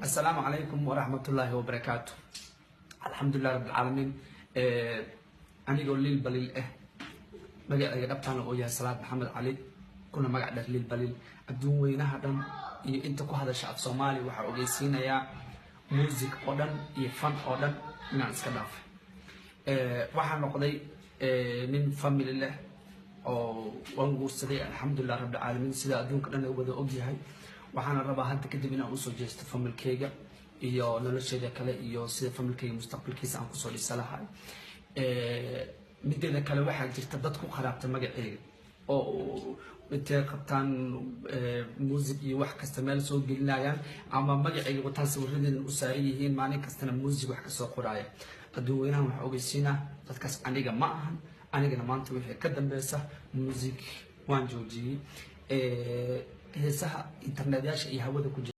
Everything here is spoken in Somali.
Assalaamu calaykum waraxmatullaahi wabarakaatu. Alxamdulilah rabbilcaalamiin. Anigoo Liil Baliil ah, magacayga dhabtaana oo yahay Salaad Maxamed Cali, kuna magac dheer Liil Baliil, adduun weynaha dhan iyo inta ku hadasha af Soomaali waxaa ogeysiinayaa music oo dhan iyo fan oo dhan inaan iska dhaafay. Waxaa noqday nin family leh oo waan guursaday, alxamdulilah rabbilcaalamiin, sida adduunka dhan wada ogyahay. Waxaana rabaa hadda kadib inaan usoo jeesto familkeyga iyo nolosheeda kale iyo sida familkeyga mustaqbalkiisa aan kusoo dhisa lahay. Mideeda kale, waxaa jirta dad ku qaraabta magaceyga oo intay qabtaan music iyo wax kasta meel soo gelinayaan ama magaceyga wataan, sawiradeedan u saaran yihiin, maalin kastana music wax kasoo qoraaya. Adduun weynahan waxaa ogeysiinaa dadkaas aniga ma ahan. Anigana maanta wixii ka dambeysa music waan joojiyey, heesaha internetyaasha iyo hawada ku jira.